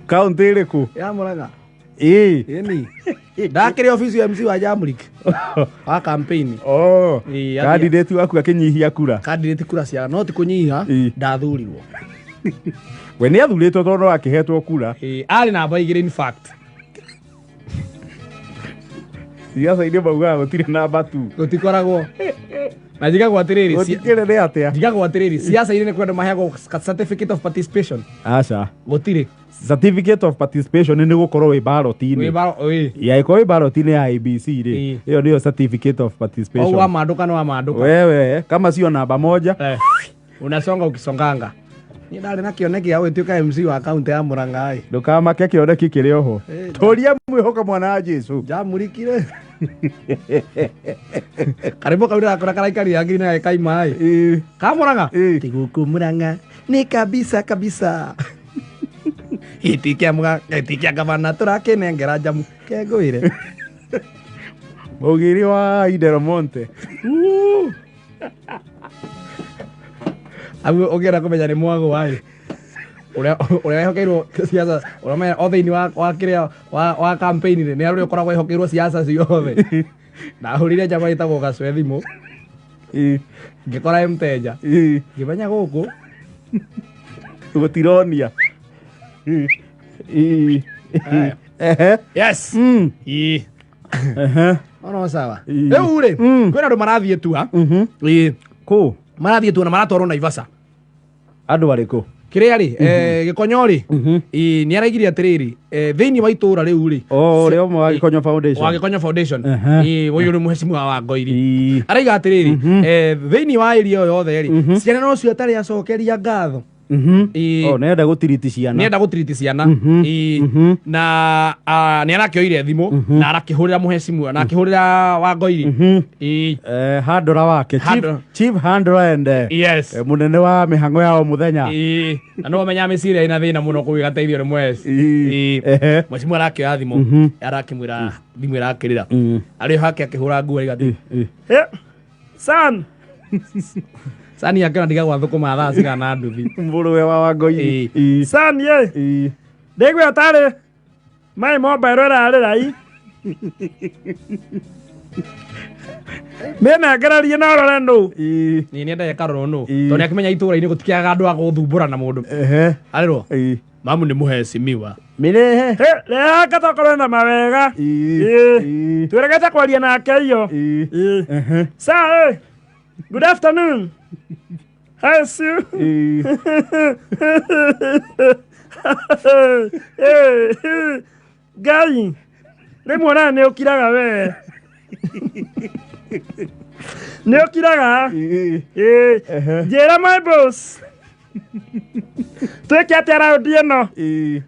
Kaunti ĩrĩkũ? Ya Murang'a. Ĩĩ. Ĩni. Ndakĩrĩ obici ya MC wa Jamrik. Wa campaign. Oh. Ĩĩ, athiĩ- Candidate waku akĩnyihia kura. Candidate kura cia no ti kũnyiha Ĩĩ. ndathurirwo. We nĩ athurĩtwo tondũ akĩhetwo kura. Ĩĩ, arĩ namba igĩrĩ in fact. Siasa-inĩ maugaga gũtirĩ namba tu. Gũtikoragwo. Na njigagwo atĩrĩrĩ, Gũtikĩrĩ nĩ atĩa? njigagwo atĩrĩrĩ, siasa-inĩ nĩ kwenda maheagwo certificate of participation. Aca. Gũtirĩ. Certificate of participation nĩ gũkorwo wĩ ballot-inĩ. Wĩ ĩĩ. Ya ĩkorwo wĩ ballot-inĩ ya IEBC rĩ. Ĩĩ. Ĩyo nĩyo certificate of participation. Au wamandũka nĩ wamandũka. Wewe kama sio namba moja. Eh. Unasonga ukisonganga. Niĩ ndarĩ na kĩoneki gĩa gũtuĩka MC wa kaunti ya Murang'a ĩ. Ndũkamake kĩoneki kĩrĩ oho. Eh, Tũria mwĩhoka mwana wa Jesu. Njamũrikire. Karĩmbo kau ndĩrakora karaikaria ngiri na gĩkaima ĩ. Ĩĩ. Ka Murang'a? Ĩĩ. Ti gũkũ Murang'a nĩ kabisa kabisa. Gĩtĩ kĩa mũga gĩtĩ kĩa gavana tũrakĩnengera njamu kengũĩre. Mũgĩri wa Idero Monte. Agu ũngĩenda kũmenya nĩ mwagũ ĩ. Ũrĩa ũrĩa wehokeirwo siasa ũrĩa menya o thĩinĩ wa wa kĩrĩa wa wa campaign rĩ nĩ ũrĩa ũkoragwo ehokeirwo siasa ciothe. Ndahũrire njama ĩtagwo gacwe thimũ Ĩĩ. ngĩkora ĩ mteja Ĩĩ. ngĩmenya gũkũ Gũtironia. Ĩĩ. Ĩĩ. Aya. Ehe. Yes. Mm. Ĩĩ. Ehe. Ono sawa. Ĩĩ. Rĩu rĩ Mm. kwĩna andũ marathiĩ tua. Mhm. Ĩĩ. Kũ? Marathiĩ tua na maratwarwo Naivasha. Andũ arĩkũ? Kĩrĩa rĩ gĩkonyo rĩ ĩĩ nĩ araigire atĩrĩrĩ thĩinĩ wa itũũra rĩu rĩ Oh, ũrĩa ũmwe wa Gĩkonyo Foundation. wa Gĩkonyo Foundation Ehe. ĩĩ ũyũ nĩ mũhecimiwa wa Ngoiri Ĩĩ. araiga atĩrĩrĩ thĩinĩ wa area ĩyo yothe rĩ ciana no cio atarĩ acokeria ngatho Mhm. Ĩĩ. Oh, nĩenda gũtiriti ciana. nĩenda gũtiriti ciana Mhm. Ĩĩ. Mhm. na ah, nĩ arakĩoire thimũ na arakĩhũrĩra mũhecimiwa na akĩhũrĩra wa Ngoiri Mhm. Ĩĩ. Handũra wake chief, Handũra. chief handũra and Yes. mũnene wa mĩhang'o ya o mũthenya. Ĩĩ. Na no menya mĩciria ĩna thĩna mũno kũu ĩgateithio nĩ mweci. Ĩĩ. Ĩĩ. Ehe. Mwecimu arakĩoya thimũ Mhm. arakĩmwĩra thimũ ĩrakĩrĩra Mm. arĩ hake akĩhũra nguo arigati Ĩĩ. Eh, Son, sani akĩona ndiga gwa thũkũma thaa cigana nduthi. Mũrũwe wa Wangoiri. Ĩĩ. Ĩĩ. son ye. Ĩĩ. Ndĩgwe ũtarĩ my mobile ĩrarĩra i. Mĩnengererie na ũrore nũ. Ĩĩ. Nĩ nĩendaga ĩkarorwo nũ Ĩĩ. tondũ nĩakĩmenya itũũra-inĩ gũtikĩagaga andũ a gũthumbũra na mũndũ. Ehe. Arĩrwo Ĩĩ. mamu nĩ mũhecimiwa. Mĩrehe. He, Reha gatokorwo na mawega. Ĩĩ. Ĩĩ. Ĩĩ. Twĩregete kwaria nake iyo. Ĩĩ. Ĩĩ. Ehe. Sir, eh. Good afternoon. Hi, Sue. Ĩĩ. Ngai rĩmwe ona nĩ ũkiraga we nĩ ũkiraga Ĩĩ. Ĩĩ. Ehe. Njĩra my boss twĩke atĩa raundi ĩno Ĩĩ.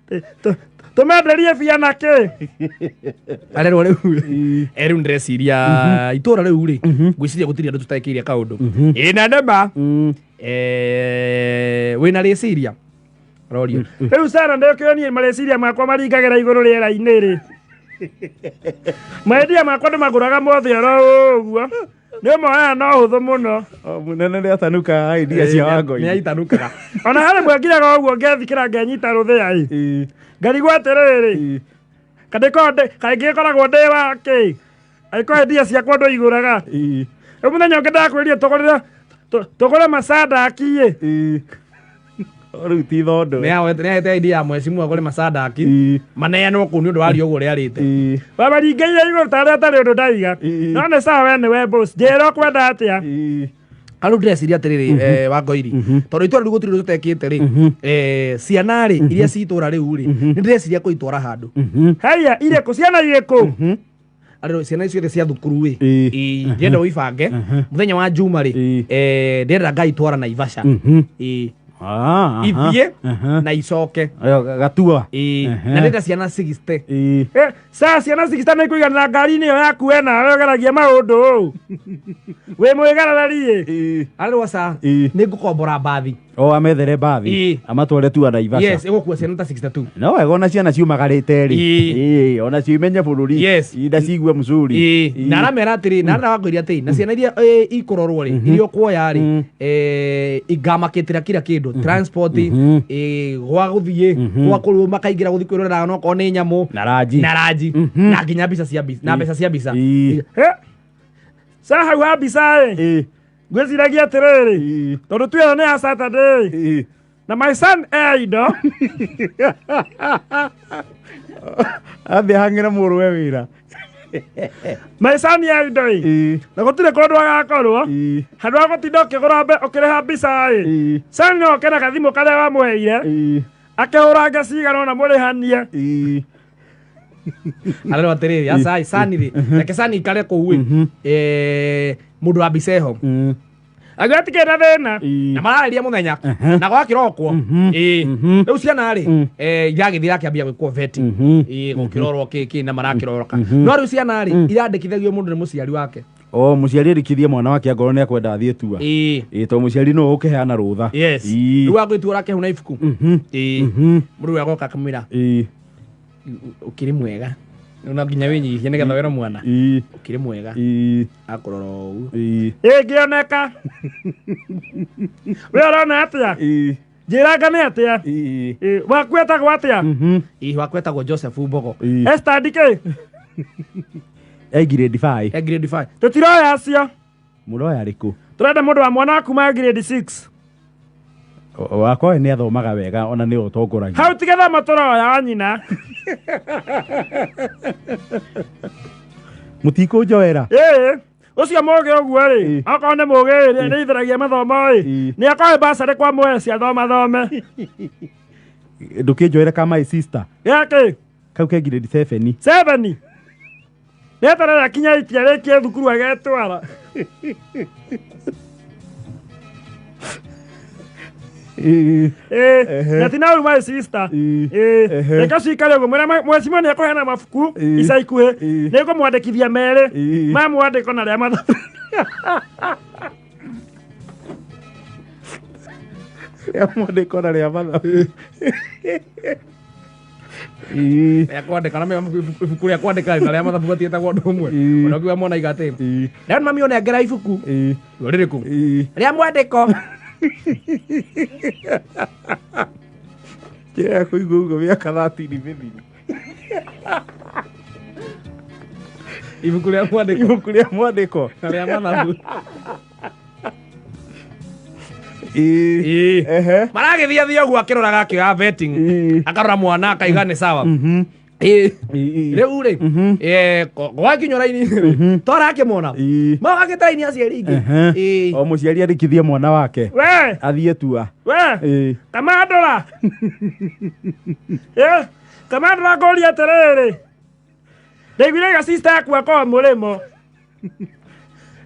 Tũmenderie bia na kĩ Arerwo rĩu Ĩĩ. rĩu ndĩreciria itũũra rĩu rĩ ngwĩciria gũtirĩ andũ tũtekĩire kaũndũ ĩ na nĩma Mm. wĩna rĩciria roria Rĩu Sara ndĩkĩo niĩ mareciria makwa maringagĩra igũrũ rĩera-inĩ rĩ maendia makwa ndĩmagũraga mothe oro ũguo nĩ ũmoyaga no hũthũ mũno. O, mũnene nĩ atanukaga idea cia nĩ Wangoiri. aitanukaga. Ona harĩ mwengiraga ũguo ngethikĩra ngenyita rũthĩa ĩ Ĩĩ. ngarigwo atĩrĩrĩ Ĩĩ. kaingĩ ngoragwo ndĩ wa kĩ angĩkorwo idea ciakwa ndũigũraga. Ĩĩ. Rĩu mũthenya ũngĩ ndakwĩrire tũgũrĩre tũgũre macandaki ĩ. Ĩĩ. Rĩu ti thondo. Nĩ ahete idea ya mwecimu agũre macandaki Ĩĩ. maneanwo kũu nĩ ũndũ wa riũa ũguo rĩarĩte. Ĩĩ. Babaringĩire igũrũ tarĩ atarĩ ũndũ ndaiga. Ĩĩ. No nĩ sawa we nĩwe boss njĩra ũkwenda atĩa. Ĩĩ. Rĩu ndĩreciria atĩrĩrĩ wa Ngoiri tondũ itũra rĩu gũtirĩ ũndũ tũtekĩte rĩ ciana rĩ iria ci itũra rĩu rĩ nĩ ndĩreciria kũitwara handũ. Haiya irĩkũ ciana irĩkũ. Arĩ ciana icio ciothe cia thukuru ĩ Ĩĩ. Ĩĩ, ndĩrenda ũibange mũthenya wa Juma rĩ Ĩĩ. ndĩrenda ngaitwara Naivasha. Ĩĩ. Ah, aha. Ithiĩ Aha. na icoke. Ayo, gatua. Ĩĩ. Ehe. Na ndĩrenda ciana 60. Ĩĩ. Saa ciana cigita nĩ kũiganĩra ngari-inĩ ĩyo yaku we nawe ũgeragia maũndũ ũũ wĩ mwĩgararari ĩ. Ĩĩ. Arĩ rwa ca Ĩĩ. nĩ ngũkombora mbathi. O amethere mbathi. Ĩĩ. Amatware tu Naivasha. Yes, ĩgũkua ciana ta 62. No wega ona ciana ciumagarĩte rĩ. Ĩĩ. Ĩĩ, ona cio imenye bũrũri. Yes. Ĩ, na ciigue mzuri. Ĩĩ, Ĩĩ. na aramera atĩrĩ, na arakwĩria atĩrĩ, na ciana iria ikũrorwo rĩ, iria ũkuoya rĩ, ngamakĩtĩra kila kĩndũ, transport, gwa gũthiĩ, gwa kũrũ makaingĩra gũthiĩ kwĩrorera ona okorwo nĩ nyamũ, Na ranji. na ranji, na nginya mbica cia mbica, na mbeca cia mbica. Ĩĩ. Sa hau ha mbica ĩ, Ĩĩ. ngwĩciragia atĩrĩrĩ, Ĩĩ. tondũ tu ĩyo nĩ ya Saturday Ĩĩ. na my son e indo. Athiĩ ahang'ĩre mũrũwe wĩra. My son e indo ĩ, Ĩĩ. na gũtirĩ kũndũ agakorwo Ĩĩ. handũ ha gũtinda ũkĩgũra ũkĩrĩha mbica ĩ, Ĩĩ. son no oke na gathimũ karĩa wamũheire, Ĩĩ. akĩhũrange cigana ona mũrĩhanie. Ĩĩ. Arerwo atĩrĩrĩ, aca sani rĩ, reke sani ikare kũu ĩ, mũndũ wa mbica ĩho. Aguo atikĩrĩ na thĩna. Ĩĩ. Na mararĩria mũthenya, na gwakĩrokwo, ĩĩ, rĩu ciana rĩ, iragĩthiĩ irakĩambia gwĩkwo vetting, ĩĩ, gũkĩrorwo kĩ kĩ na marakĩroroka, no rĩu ciana rĩ, irandĩkithagio mũndũ nĩ mũciari wake. O mũciari arĩkithie mwana wake angorwo nĩ akwenda athiĩ tua. Ĩĩ. Ĩĩ, to mũciari no ũkĩheana rũtha. Yes. Ĩĩ. Rĩu agwĩtua ũrakĩhuna na ibuku, ĩĩ, mũndũ ũyũ agoka akamwĩra, Ĩĩ. ũkĩrĩ mwega, no nginya wĩnyihie nĩgetha wĩre mwana, Ĩĩ. ũkĩrĩ mwega, Ĩĩ. akũrora ũũ. Ĩĩ. Ĩngĩoneka. We ũrona atĩa? Ĩĩ. Njĩranga nĩ atĩa? Ĩĩ. Ĩ, waku etagwo atĩa? Ĩĩ, wakwa etagwo Joseph Mbogo. Ĩĩ. Esther ndikĩ? E grade 5. E grade 5. Tũtiroya acio. Mũroya rĩkũ? Tũrenda mũndũ wa mwana waku ma grade 6. Wakwa we nĩ athomaga wega ona nĩ ũtongoragia. Hau ti gĩthomo tũroya wa nyina. Mũtikũnjoera. Ĩĩ. Ũcio mũgĩ ũguo rĩ, Ĩĩ. okorwo nĩ mũgĩ rĩ, nĩ itheragia mathomo ĩ, Ĩĩ. nĩ akoe basarĩ kwa mweci athomathome. Ndũkĩnjoere ka my sister. Gĩakĩ? Kau ke grade 7. 7. Nĩeterere akinya itia rĩkie thukuru agetwara. Ĩĩ. Ĩĩ, na ti na ũru my sister. Ĩĩ. Ĩĩ, Ehe. reke cikare ũguo mwĩre mwecimwa nĩ ekũheana mabuku Ĩĩ. ica ikuhĩ, Ĩĩ. nĩ ngũmwandĩkithia merĩ Ĩĩ. ma mwandĩko na rĩa mathabu. Rĩa mwandĩko na rĩa mathabu. Ĩĩ. Rĩa kwandĩka na ibuku rĩa kwandĩka na rĩa mathabu matiĩtagwo ũndũ ũmwe. Ĩĩ. Ona ũkiuga mwana aiga atĩ, Ĩĩ. rĩu mami ũnengera ibuku. Ĩĩ. Rĩrĩkũ? Ĩĩ. Rĩa mwandĩko. Njĩra ya kũigua ũguo mĩaka 30 mĩthiru. Ibuku rĩa mwandĩko. Ibuku rĩa mwandĩko. Na rĩa mathabu. Ĩĩ. Ĩĩ. Ehe. Maragĩthiĩ thiĩ ũguo akĩroraga akĩoya vetting. Ĩĩ. Akarora mwana akaiga nĩ sawa. Ĩĩ. Ĩĩ. Rĩu rĩ, gwakinywo raini rĩ, twarakĩmona. Ĩĩ. Magagĩta raini aciari ingĩ. Ehe. Ĩĩ. O mũciari arĩkithie mwana wake. We, Athiĩ tua. we, Ĩĩ. kamandũra. Ĩ, kamandũra ngũria atĩrĩrĩ, ndaiguire ga sister yaku akorwo mũrĩmo.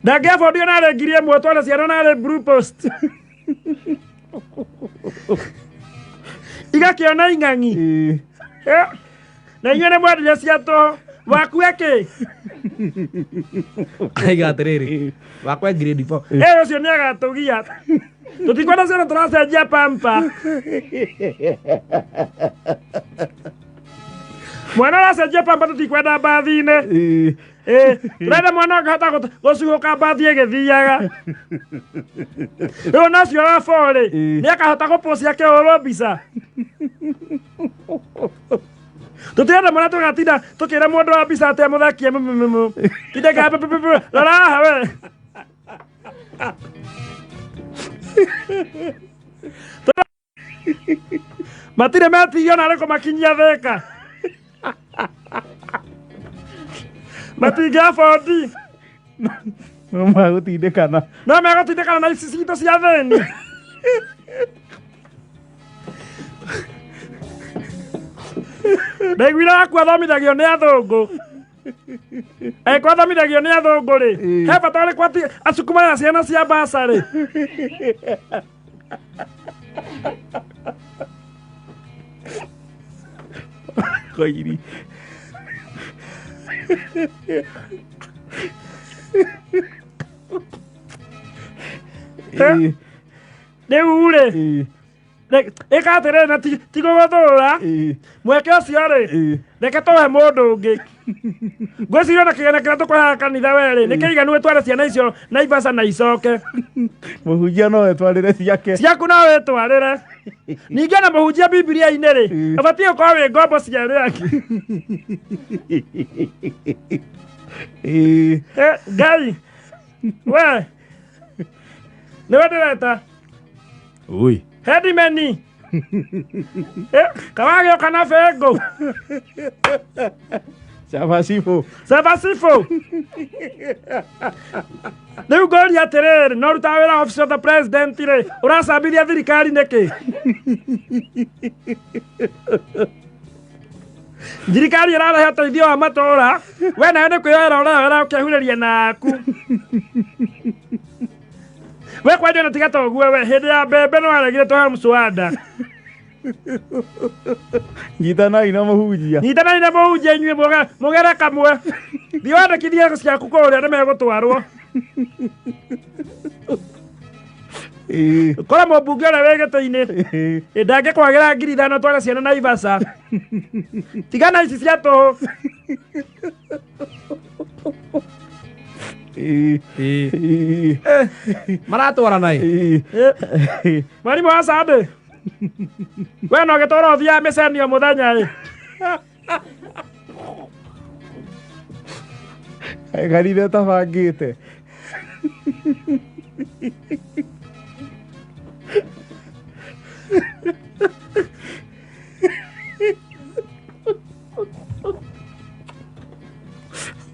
Ndangĩabondi ona arĩ 1000 tware ciana na arĩ blue post. Igakĩona ing'ang'i. Ĩĩ. Ĩ, na inyuĩ nĩ mwendire cia tũhũ. Waku ekĩ? Aiga atĩrĩrĩ, wakwa e grade 4. Ĩ, ũcio nĩ agatũgia. Tũtikwenda ciana tũracenjia pampa. Mwana ũracenjia pampa tũtikwenda mbathi-inĩ. Ĩĩ. Ĩ, tũrenda mwana ũngĩhota gũcuhũka mbathi ĩgĩthiaga. Rĩu ona ũcio wa four rĩ, Ĩĩ. nĩ akahota gũpũcia akĩhũrwo mbica. Tũtirenda mwana tũgatinda tũkĩra mũndũ wa mbica atĩ amũthekie mũ. Tinde ka rora haha we. Matirĩ metirio na arĩ kũmakinyia Thĩka. Matingĩabondi. No magũtindĩkana. No megũtindĩkana na ici citũ cia thĩni. Ndaiguire waku athomithagio nĩ athũngũ. Angĩkorwo athomithagio nĩ athũngũ rĩ, he bata ũrĩkũ atĩ acukumanaga ciana cia basarĩ? Koiri. Ĩĩ. Rĩu rĩ, Ĩĩ. Ĩka atĩrĩrĩ na ti gũgũthũra Ĩĩ. mweke ũcio rĩ, Ĩĩ. reke tũhe mũndũ ũngĩ. Ngwĩciria ona kĩgĩna kĩrĩa tũkũheaga kanitha werĩ nĩ kĩiganu ĩtware ciana icio Naivasha na icoke. Mũhunjia no etwarĩre ciake. Ciaku no wĩtwarĩre. Ningĩ ona mũhunjia Bibilia-inĩ rĩ, Ĩĩ. ũbatiĩ gũkorwo wĩ ngombo cia arĩa angĩ. Ĩĩ. Ngai we nĩwe ndĩreta. Ui. Hedimeni. Kawagĩũka na bengũ. Chabacibũ. Chabacibũ. Rĩu ngũria atĩrĩrĩ, no rutaga wĩra office of the president rĩ, ũracambithia thirikari nĩkĩ? Thirikari ĩrarehe ũteithio wa matũũra, we nawe nĩ kwĩyoera ũreyoera ũkehurĩria naku. We kwanja na tiga toguo we, hĩndĩ ya mbembe no waregire tũheo mswada. Nyitanai na mũhunjia. Nyitanai na mũhunjia inyuĩ mũgere kamwe. Thiĩ wandĩkithie ciaku kũrĩa nĩ megũtwarwo. Ĩĩ. Kora mũmbunge ũrĩa wĩ gĩtĩ-inĩ. Ĩĩ. Ĩ, ndangĩkwagĩra 5,000 tware ciana Naivasha. Tigana ici cia tũhũ. Ĩĩ. Ĩĩ. Ĩĩ. Maratwarana ĩ. Ĩĩ. Mwarimũ wa Sunday. We no gĩtũra ũthiaga mĩcenio mũthenya ĩ. Kanitha ĩtabangĩte.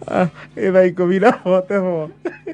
Ah, ĩ thaa 14:44.